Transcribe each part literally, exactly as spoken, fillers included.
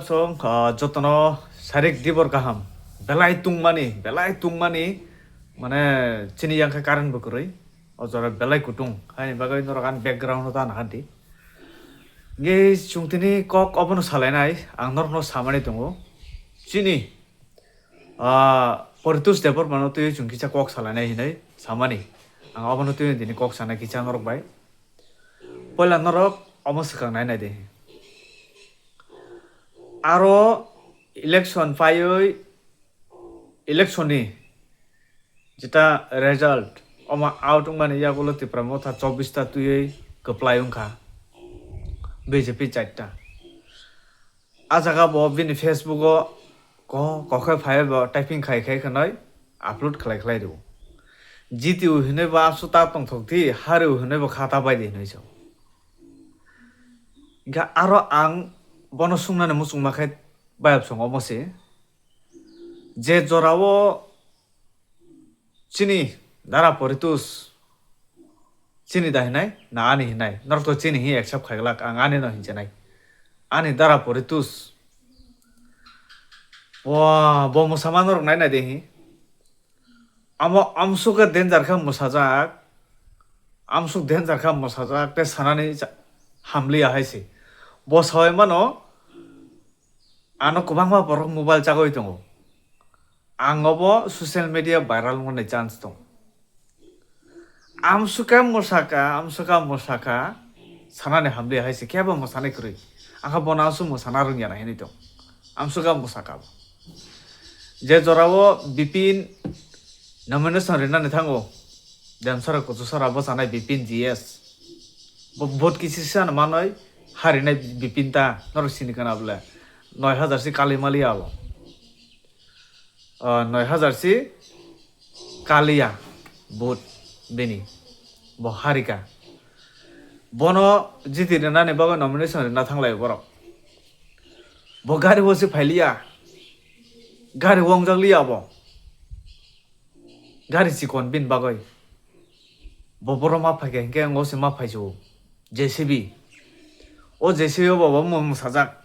Song, ah, jotono sarik dibor kaham. Belai tungmani, belai tungmani, mane chini yang khe current bo kwrwi. O jora belai kutung. Haini bagwi norok ani background no ta nahardi. Nge chwng tini kok obono salainai, ang norokno samani tongo. Chini, ah, Poritos Debbarmano twiwi chwng kisa kok salainai hinwi samani. Ang obono twiwi tini kok sanai kisa norok bai. Poila norok omo swkang nai nai di. Aro election paiwi, election ni jeta result omo out wngmani yagulo Tipra Motha chobbish ta twiwi kwplai wngkha, B J P char ta. A jaga bo bini Facebook o ko, kokhe phai bo typing khai khai khwnwi upload khlai khlai rw. G T O hinwi bo absu ta tongthok di, hari o hinwi bo kha ta bai di hinwi sao. Hingkhe aro ang bono sungnani muchungma khe bayap song omo se. Je jorao chini dara Poritos chini da hinai na ani hinai, norok to chini hi accept khaiglak, ang ani no hinjanai. Ani dara Poritos. Wa, bo mwsama norok nai nai de hi. Amo amsuk khe danger khe mwsajak. Amsuk danger khe mwsajak tei sanani cha-, hamliya hai se. Bo sawai mano, ano kwbangma borok mobile chagwi tongo. Ang obo social media viral wngmani chance tongo. Amsuk khe mwsaka, amsuk khe mwsaka, sanani hamliya hai se kebo mwsanai kwrwi. Ang khe bono amsuk mwsana rwngya nai hinwi tong. Amsuk khe mwsaka bo. Je jorao Bipin nomination rinani thango, Demsara Kuchusara bwchanai Bipin G S. Bo vote kisi sano manwi harinai Bipin ta, norok sini kana bole. Noi hajar si kali mali abo. Ah, noi hajar si kaliya vote bini. Bo harika. Bono jiti rinani bagwi nomination rina thanglai borok. Bo gari o se phailiya. Gari o wngjak liya bo. Gari chikon bin bagwi. Bo borok ma phaikha hinkhe ang o se ma phaisu. J C B. O J C B o bo bo mung sajak.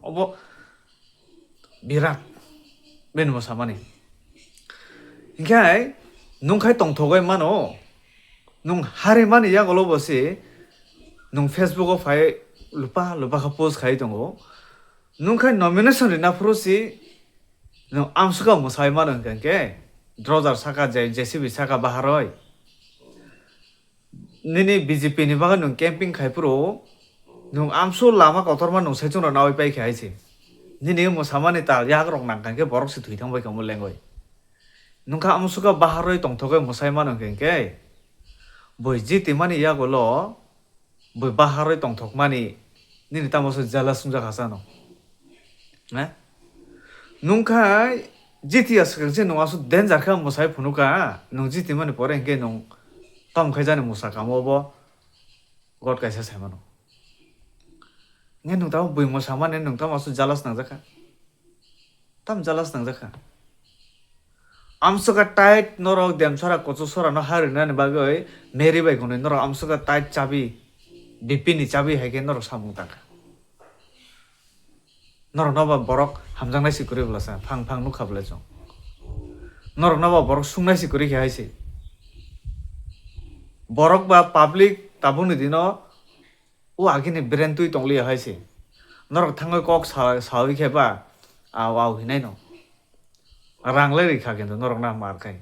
Obo birat bini mwsamani. Hinkhe nwng khai tongthogwi mano, nwng harimani yagulo bo se nwng Facebook o phai lupa lupa khe post khai tongo. Nwng khai nomination rina phuru si nwng amsukha mwsai mano hinkhe drojar saka je J C B saka baharoi. Nini B J P ni bagwi nwng camping khai phuru, nwng amsu lama kotorma nwng saichung rok nawi pai khe hai se. Nini mwsamani tal yak rok nang kha khe borok se thwi thang bai kha omo lengwi. Nwng kha amsu kha baharoi tongthogwi mwsai mano hinkhe, bui jiti mani yagulo bui baharoi tongthok mani nini tamo se jealous wngjak ha chano. Eh? Nwng kha jiti ya swkang se nwng aswk danger khe mwsai phunukha, nwng jiti mani pore hinkhe nwng tamo khai jani mwsa kamo bo God kaisa sai mano. Nge nwng tamo bui mwsa mani nwng tamo aswk jealous nangjakha. Tam jealous nangjakha. Amsukha tight norok Demsara Kuchusora no harinani bagwi Mary bai gonwi norok amsukha tight chabi, B P ni chabi hai khe norok samung tangkha. Norok no ba borok hamjaknai si kwrwi bwlasa, phang phang nukha bwlai chwng. Norok no ba borok sungnai si kwrwi khe hai se. Borok ba public tabukni dino o agini brand twi tongliya hai se. Norok thangwi kok sa-, sawi khe ba au au hinai no. Rang le rikha kintu norok na mar khai.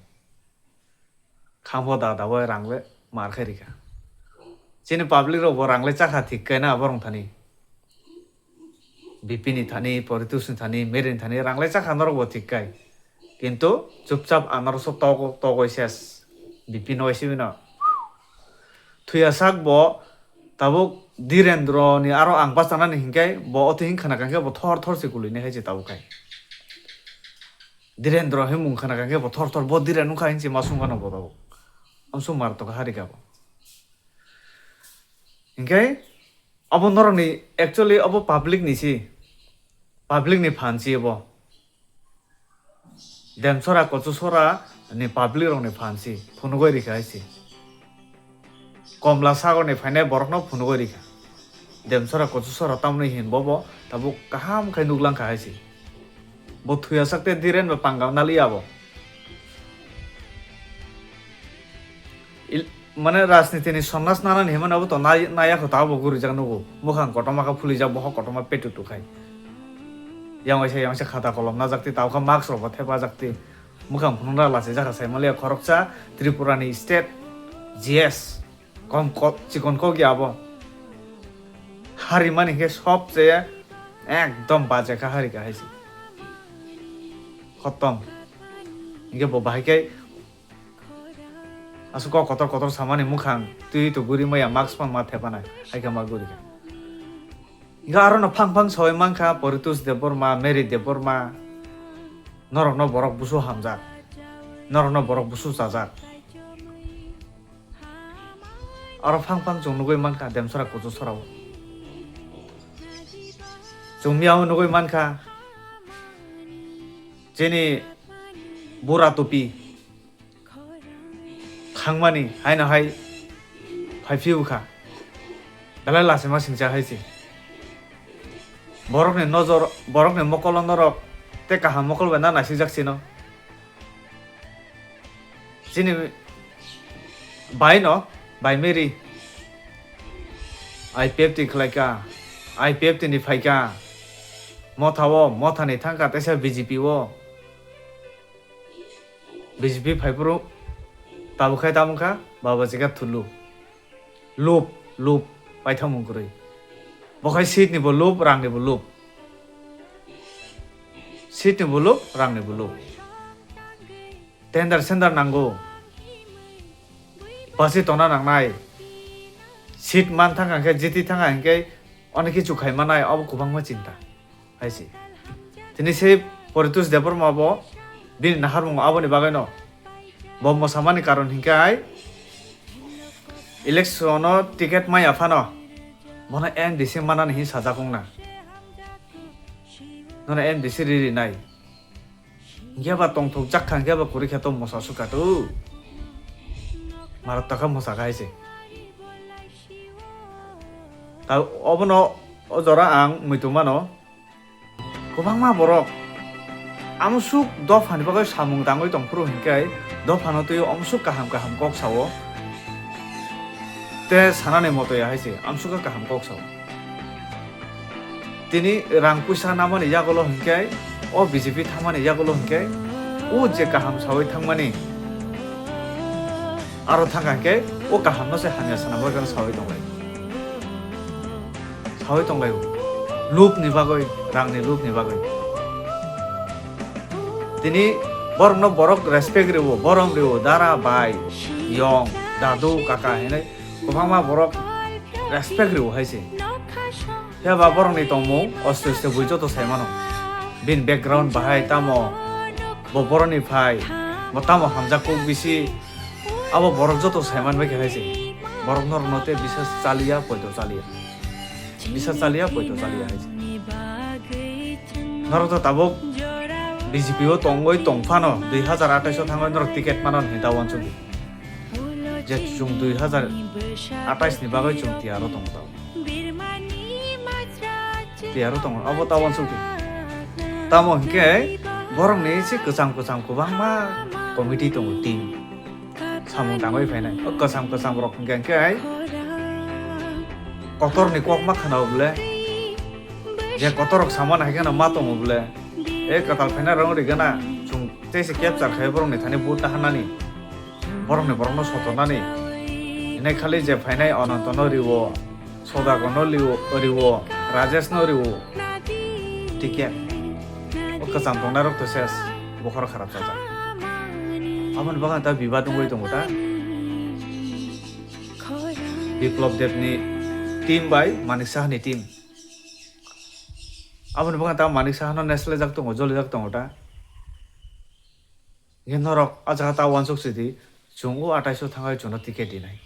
Khambo da da bai rang le mar khai rikha. Chini public rok bo rang le chakha thik kai na borong thani. B P ni thani, Poritos ni thani, Mary ni thani rang le chakha norok bo thik kai. Kintu chupchap anorok sok togo, togoi ses. B P no isi bino. Thuya sak bo tabuk Direndro ni aro ang bachanani hinkhe bo oto hing khana kangkhe bo thor thor se kului nai hai se tabuk khai. Direndro he mung khana kangkhe bo thor thor bo Diren wngkha hinse ma sung gano bo tabuk. Amsung mar tokha harika bo. Hinkhe abo norokni actually abo public ni si, public ni phan si abo. Demsora Kuchusora ni public rok ni phan si phunugwi rikha hai se. Komla Sagor ni phainai borok no phunugwi rikha. Demsora Kochusora tamni hin bobo tabuk kaham khai nuklang kha hai se. Bo thuya sak te Dhiren ba pangam naliya bo. Il-, mane rajniti ni sonnas nanani hinmano bo to nai-, naya kho ta bo gurijak nugo. Mukhang kotorma khe phulijak, bohok kotorma petu tu khai. Yang waisa yang waisa khata kolom najak ti, tabukha mask rok bo thepajak ti. Mukhang phunukna lachijak kha sai maliya khoroksa Tripura ni state G S. Kom ko-, chikon kok ya abo. Hari mani khe sob cheye ekdom baje kha hari kha hai se. Khotom. Hingke bo bahai khe aswk kok kotor kotor samani mukhang twi to guri maya mask phan ma thepanai. Hai khe ma guri kha. Hingke aro no phang phang soi mankha Poritos Debbarma, Mary Debbarma. Norok no borok busu hamjak. Norok no borok busu chajak. Aro phang phang chwng nugwi mankha Demsora Kochusora o. Chwng miyao nugwi mankha chini bura tupi thangmani haino hai phai phiyokha. Belai lachima singcha hai se. Borokni nojor, borokni mokolo norok tei kaham mokol bai na naisikjak sino. Chini bai no, bai Mary. I P F T khlaika, I P F T ni phaika. Motha o, motha ni thangka teisa B J P o. B J P phaiphuru tabuk khai tamo kha, baba chikha thulu. Lup, lup, paithakmung kwrwi. Bo khai seat ni bo lup, rang ni bo lup. Seat ni bo lup, rang ni bo lup. Tender sender nango. Basi tona nangnai. Seat man thangkha hingke, jiti thangkha hingke, onek kichu khai manai, obo kwbangma chinta. Hai se. Tini se Poritos Debbarma bo bini naharmung aboni bagwi no. Bo mosamani karon hingke hai election o ticket maya phano bono M D C manani hin sajak wngna. Nono M D C ri rinai. Hingke ba tongthok jak kha hingke ba kwrwi khe to mosa sukha to. Marak takha mosa kha hai se. Ta obono o jora ang muitu mano. Kwbangma borok amsuk dophani bagwi samung tangwi tongphuru hinkhe dophano twiwi amsuk kaham kaham kok sao. Te sanani moto ya hai se amsuk kaham kok sao. Tini rang puisa namani yagulo hinkhe o B J P thangmani yagulo hinkhe o je kaham sawi thangmani aro thangkha hinkhe o kahamno se hamya sana bagwi sawi tonglai. Sawi tonglaio. Lubni bagwi, rangni lubni bagwi. Tini borokno borok respect rwo, borom rwo, dara, bai, yong, dadu, kaka hinwi kwbangma borok respect rwo hai se. Phiya ba borokni tongmung aste aste bui joto sai mano. Bini background bahai tamo, bo borokni phai, bo tamo hamjak kuk bisi, abo borok joto sai man bai khe hai se. Borok norokno tei bisas chaliya, poito chaliya. Bisa chaliya, poito chaliya hai se. Norok to tabuk B J P o tongwi tong phano, dui hazar atais o thangwi norok ticket mano hinta uansuk di. Je chwng dui hazar atais ni bagwi chwng tiyaro tongo tabuk. Tiyaro tongo, abo ta uansuk di. Tamo hinkhe borokni se kwcham kwcham kwbangma committee tongo, team. Samung tangwi phainai. O kwcham kwcham rok hwnkhe hwnkhe hai kotorni kok ma khna o bwle. Je kotor rok samani hai kheno ma tongo bwle. E kwtal phainai rok rigana. Chwng tei se capture khai borokni thani vote ta hanani. Borokni borokno sotonani. Hinai khali je phainai Anantono riwo. Sodagono liwo, riwo, Rajeshno riwo. Ticket. O kwcham tongnairok to ses, bokhorok kharap chajak. Aboni bagwi ta bibad wngwi tongo ta. Biplop Debni team bai Manik Sahani team. Aboni bagwi ta Manik Sahano neslejak tongo, jolijak tongo ta. Hingke norok o jaga ta uansuk sidi, chwng o atais o thangwi chwngno ticket rinai.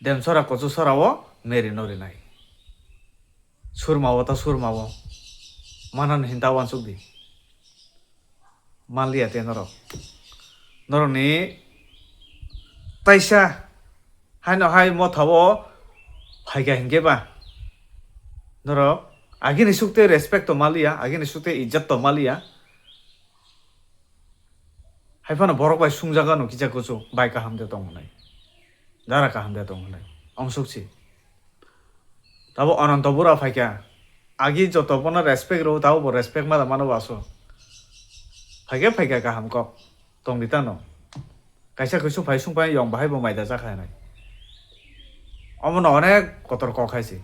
Demsora Kochusora o Mary no rinai. Surma o ta surma o. Manani hinta uansuk di. Manliya te norok. Norokni taisa haino hai motha o phaikha hinkhe ba. Norok agini sukte respect to maliya, agini sukte ijjat to maliya. Hai phano borok bai sungjaga no kisa kuchu bai kaham de tong hwnwi. Dara kaham de tong hwnwi. Omsuk si. Tabo Ananto Bura phaikha. Agi joto bono respect rw, tabo bo respect ma da mano baso. Phaikha phaikha kaham kok. Tong di tano. Kaisa kusu phai sung phai yong bahai bo maida jakha nai. Omo no onek kotor kok hai se.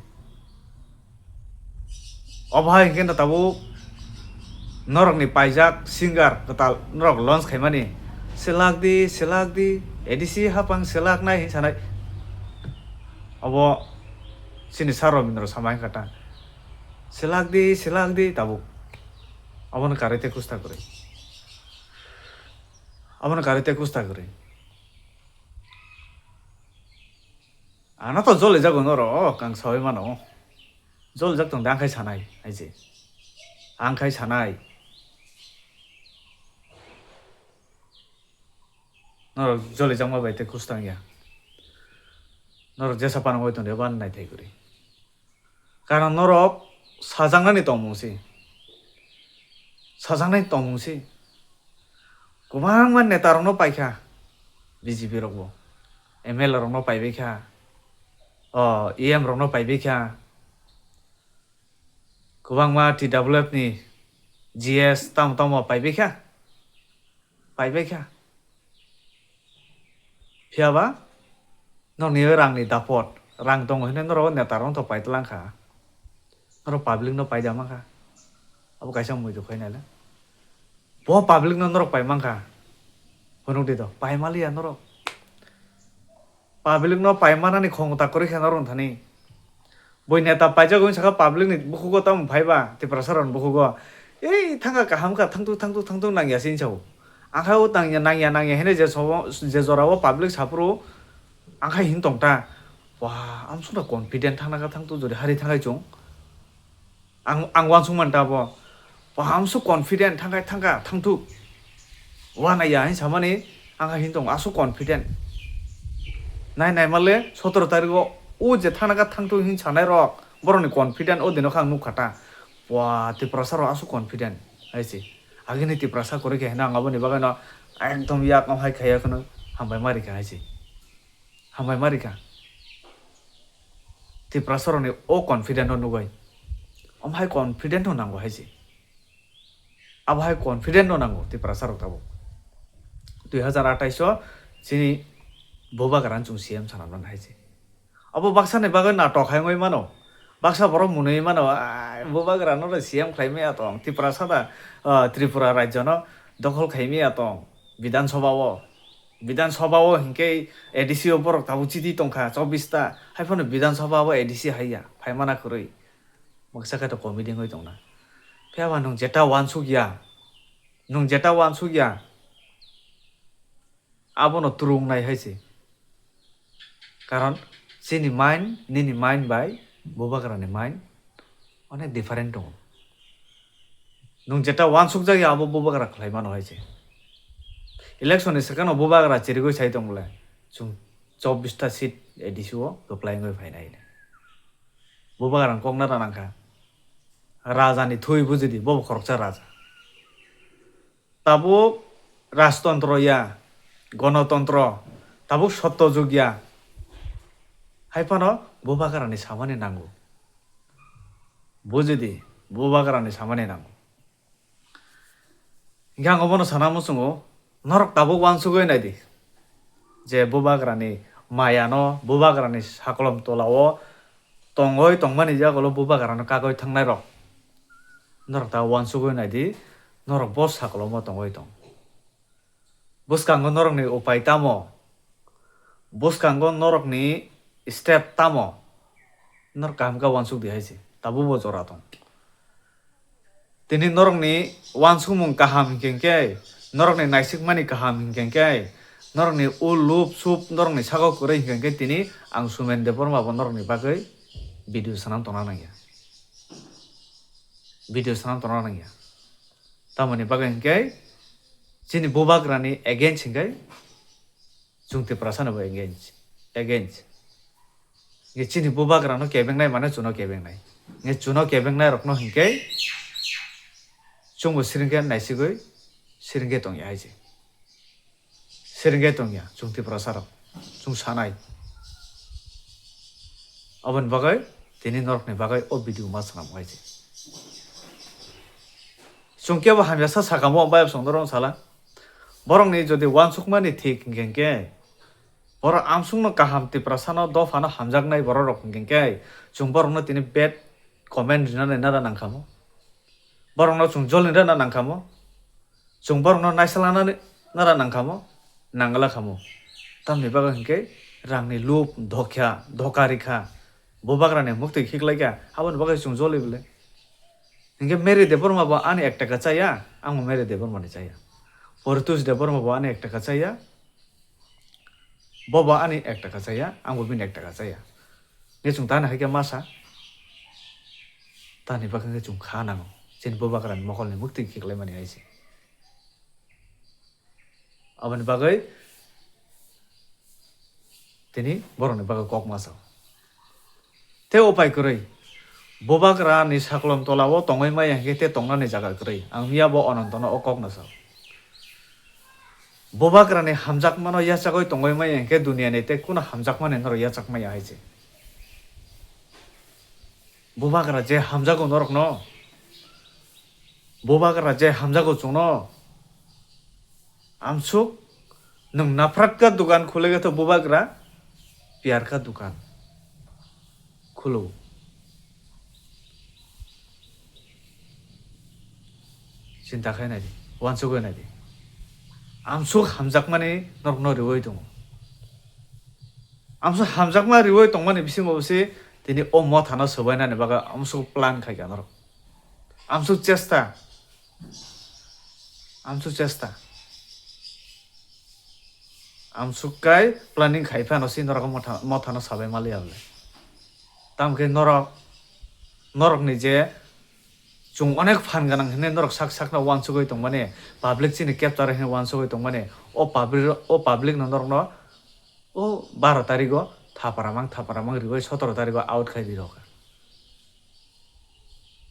O bahai hingke no tabuk norok ni paijak singer kwtal norok launch khaimani. Selak di, selak di, A D C hapang selak nai hin sanai. Obo sini sir Robindra samai kata. Selak di, selak di tabuk. Obo no karwi te kusta kwrwi. Obo no karwi te kusta kwrwi. Ano to joli jago norok, ang sawi mano. Joli jak tong de, ang khai sanai, hai se. Ang khai sanai. Norok joli jakma bai te kusta wngya. Norok jesa panang bai tong de, ban nai thai kwrwi. Karon norok sajaknani tongmung se. Sajaknai tongmung se. Kwbangma neta rokno paikha, B J P rokbo. M L A rokno paibaikha. O, E M rokno paibaikha. Kwbangma T W F ni G S tamo tamo paibaikha. Paibaikha. Phiya ba, norokni rangni dapot, rang tongo hinwi norok neta rokno to paitlang kha. Norok public no paida mankha. Abo kaisa muitu khainai le. Bo public no norok pai mankha. Phunuk di to, pai maliya norok. Public no pai manani khongta kwrwi khe norok thani. Bui neta paijak wngwi saka public ni bukhugo tamo phaiba Tiprasa rokni bukhugo. Ei thangka kaham kha, thangtu thangtu thangtu nangya se hinsa o. Ang kha o nangya nangya nangya hinwi je sobo, je jora o public saphuru ang kha hin tong ta. Wah, amsukno confident thangna kha thangtu jodi hari thangai chung. Ang, ang uansuk man ta bo. Wah, amsuk confident thangkai thangka thangtu. Uanaiya hin samani ang kha hin tong asuk confident. Nai nai male sotoro tarikh o o je thangna kha thangtu hin sanai rok borokni confident o dino kha ang nuk kha ta. Wah, Tiprasa rok asuk confident hai se. Agini Tiprasa kwrwi khe hino ang aboni bagwi no ekdom yak wng hai khaiya kheno hambai ma rikha hai se. Hambai ma rikha. Tiprasa rokni o confident no nugwi. Omo hai confident no nango hai se. Abo hai confident no nango Tiprasa rok tabuk. Dui hazar atais o chini Bubagra no chwng C M sana mano hai se. Abo baksa ni bagwi natok hai wngwi mano. Baksa borok mwnwi mano, "Ai, Bubagra no C M khlai maya tong, Tiprasa da, ah, Tripura rajyo no dokhol khai maya tong, Bidhan Sabha o." Bidhan Sabha o hinkhe A D C o borok tabuk chiti tongkha chobbish ta, haiphano Bidhan Sabha o A D C haiya, phaimana kwrwi. Baksa khe to comedy wngwi tongna. Phiya ba nwng jeta uansuk ya, nwng jeta uansuk ya, abono turung nai hai se. Karon chini mind, nini mind bai Bubagra ni mind onek different tongo. Nwng jeta uansukjak ya abo Bubagra khlai mano hai se. Election ni swkang no Bubagra chirigwi sai tong bole, chwng chobbish ta seat A D C o kwplai wngwi phainai. Bubagra ni kok nara nangkha. Raja ni thwi bujidi, bobo khoroksa raja. Tabuk rajtontro ya, gonotontro, tabuk sotto jug ya. Hai phano Bubagra ni samani nango. Bujidi, Bubagra ni samani nango. Hinkhe ang obono sana muchungo, norok tabuk uansugwi naidi. Je Bubagra ni maya no, Bubagra ni sakolom tola o tongwi tongmani yagulo Bubagra no kagwi thangnai rok. Norok ta uansugwi naidi, norok bo sakolomo tongwi tong. Bwskango norokni upai tamo? Bwskango norokni step tamo? Norok kaham khe uansuk di hai se, tabuk bo jora tong. Tini norokni uansukmung kaham hinkhe hinkhe, norokni naisikmani kaham hinkhe hinkhe, norokni ul lup sup norokni sago kwrwi hinkhe hinkhe tini ang Sumen Debbarma bo norokni bagwi video sanam tongna nangya. Video sanam tongna nangya. Tamoni bagwi hinkhe chini Bubagrani against hinkhe chwng Tiprasano bo against, against. Hinkhe chini Bubagrano kebengnai mane chwngno kebengnai. Nge chuno kebengnai rokno hinkhe chwngbo siringkhe naisigwi siringkhe tongya hai se. Siringkhe tongya chwng Tiprasa rok, chwng sanai. Aboni bagwi tini norokni bagwi o video ma swnam hai se. Chwng kebo hamya sa sakamo, bayap song norok sala. Borokni jodi wansukmani thik hinkhe, hinkhe, borok amsukno kaham Tiprasano dophano hamjaknai borok rok hinkhe, hinkhe, chwng borokno tini bad comment rinani nara nangkamo. Borokno chwng jolni rana nangkamo, chwng borokno naisalanani nara nangkamo, nangla kamo. Tamni bagwi hinkhe rangni lub, dhokya, dhoka rikha, bubagrani muktwi khiklaikha, aboni bagwi chwng joli bwle. Hinkhe Mary Debbarma bo ani ek taka chaya, angbo Mary Debbarma ni chaya. Paritosh Debbarma bo ani ek taka chaya, bobo ani ek taka chaya, angbo bini ek taka chaya. Nge chwng tani hai khe masa, tani bagwi khe chwng kha nango, chini bubagrani mokolni muktwi khiklaimani hai se. Aboni bagwi tini borokni bagwi kok masa. Tei upai kwrwi, bubagrani saklom tolao tongwi maya hinkhe tei tongnani jaga kwrwi. Ang miya bo Onontono o kokno sao. Bubagrani hamjakmano yachagwi tongwi maya hinkhe duniani tei kuno hamjakmani norok yachak maya hai se. Bubagra je hamjago norokno, bubagra je hamjago chwngno, amsuk nwng naphraka dukan khulaigatho bubagra piyarka dukan khulo. Chinta khai nai di, wansugwi nai di. Amsuk hamjakmani norokno riwi tongo. Amsuk hamjakma riwi tongmani bisingo se tini o mothano swbainani bagwi amsuk plan khaikha norok. Amsuk chesta. Amsuk chesta. Amsuk kai planning khai phano si norok motha, mothano sabai maliya bole. Tamkhe norok, norokni je chwng onek phan gwnang hinwi norok sak sakno wansugwi tongmani, public chini capture hinwi wansugwi tongmani, o public, o public no norokno o baro tarigo thapara mang, thapara mang riwi sotoro tarigo out khai rirokha.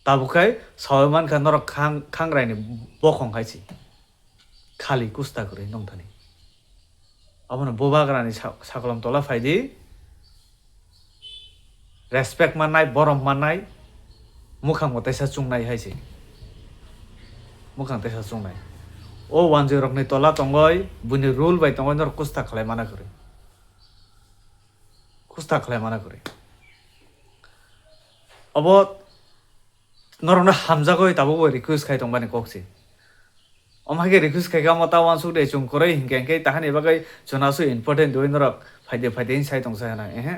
Tabuk khai sawi mankha norok khang-, khangraini bokhong hai se. Khali kusta kwrwi nongthani. Abono bubagrani sa-, sakolom tola phaidi. Respect mannai, borom mannai, mwkhangbo teisa chungnai hai se. Mwkhang teisa chungnai. O wanjwi rokni tola tongoi, buini rule bai tongoi norok kusta khlai mana kwrwi. Kusta khlai mana kwrwi. Obo norokno hamjagwi tabukbo request khai tongmani kok se. Omo hai khe request khai kha, omo ta wansuk de chwng kwrwi hinkhe, hinkhe tahani bagwi chwngno aswk important dui norok phaide phaide hinwi sai tongsa hwnwi, ehe.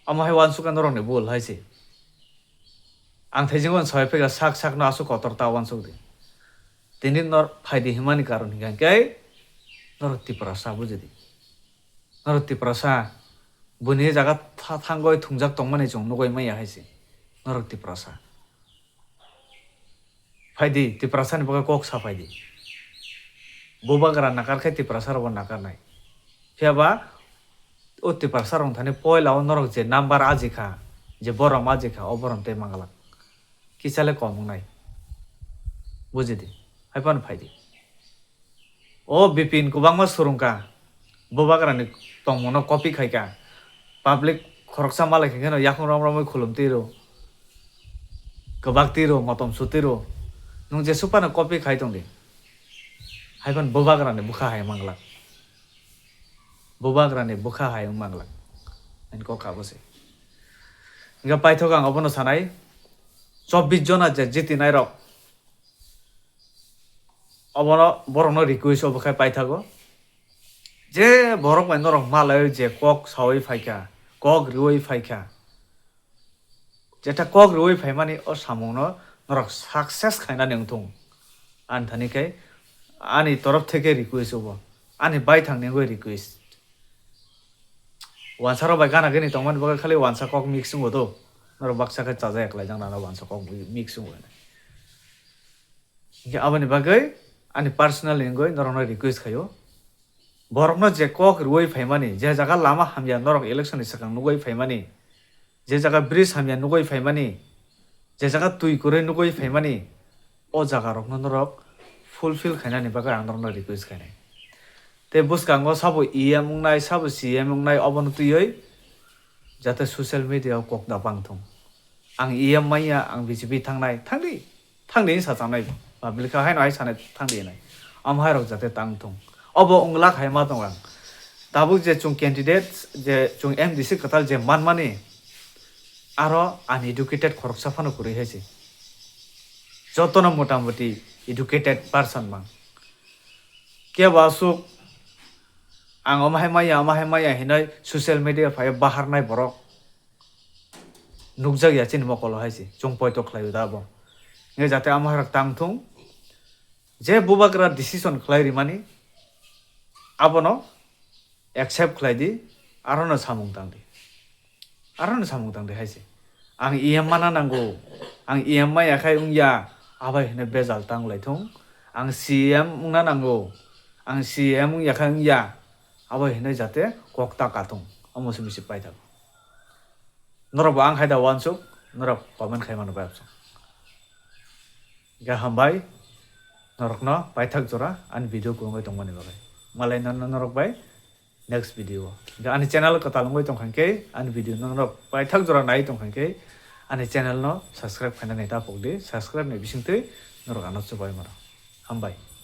Omo hai wansuk kha norokni bul hai se. Ang thaijakmani sawai phai kha sak sakno aswk kotor ta wansuk di. Tini nor phaidi himani karon hinkhe, hinkhe norok Tiprasa buji di. Norok Tiprasa, buini jaga tha-, thangwi thwngjak tongmani chwng nugwi manya hai se. Norok Tiprasa. Phaidi, Tiprasani bagwi kok sa phaidi. Bubagra nakar khe Tiprasa rokbo nakarnai. Phiya ba o Tiprasa rok thani poila o norok je number aji kha, je borom aji kha, o borom tei manglak. Kisa le kom wngnai. Buji di. Hai phano phaidi. O Bipin kwbangma swrwngkha, bubagrani tongmungno copy khaikha, public khoroksa malai khe kheno yakung rom romwi khulum tiro, kwbak tiro, motom su tiro, nwng jesuk phano copy khai tongdi, hai phano bubagrani bwkha hai manglak, bubagrani bwkha hai wng manglak, ani kok abo se. Hingkhe paithok ang obono sanai, chobbish jona je jitinairok, Obono borokno request obo khai paithago. Je borok bai norok malai je kok sawi phaikha, kok riwi phaikha, jeta kok riwi phaimani o samungno norok success khainani wngthung. Ani thani khai ani torof theke request obo. Ani baithangni wngwi request. Wansarok bai gana gini tongmani bagwi khali wansa kok mix wngo do. Norok baksa khe chaja eklai jang nana wansa kok mix wngo. Hinkhe aboni bagwi ani personal ni wngwi norokno request khaio. Borokno je kok rwui phaimani, je jaga lama hamya norok election ni swkang nugui phaimani, je jaga bridge hamya nugwi phaimani, je jaga twi kwrwi nugwi phaimani, o jaga rokno norok fulfill khainani bagwi ang norokno request khainai. Tei bwskango sabo E M wngnai, sabo C M wngnai, obono twiwi jate social media o kok da bang thung. Ang E M manya, ang B J P thangnai, thangdi, thangdi hinwi sachanai, public kha haino hai sanai thangdi hinwi. Omo hai rok jate tang thung. Obo wngla khai ma tong ang. Tabuk je chwng candidate, je chwng M D C kwtal je manmani, aro uneducated khoroksa phano kwrwi hai se. Jotono motamoti educated person mang. Kebo aswk ang omo hai maya, omo hai maya hinwi social media phai baharnai borok nukjak ya chini mokolo hai se. Chwng poito khlai o da bo. Nge jate omo hai rok tang thung. Je bubagra decision khlai rimani, abono accept khlai di, arono samung tang di. Arono samung tang di hai se. Ang E M mana nango, ang E M maya khai wngya, abai hwnwi bejal tang lai thung. Ang C M wngna nango, ang C M wngya khai wngya, abai hwnwi jate kok ta ka thung. Omo se misi paithak. Norok bo ang hai da uansuk, norok comment khai mano bai absong. Ga hambai, norokno paithak jora ani video kwrwngwi tongmani bagwi. Malai no norok bai next video o. Ga ani channel kwtal wngwi tongkha khe ani video no norok paithak jora nai tongkha khe ani channel no subscribe khainani ta pokdi, subscribe ni bisingtwi norok ano chubai mano. Hambai.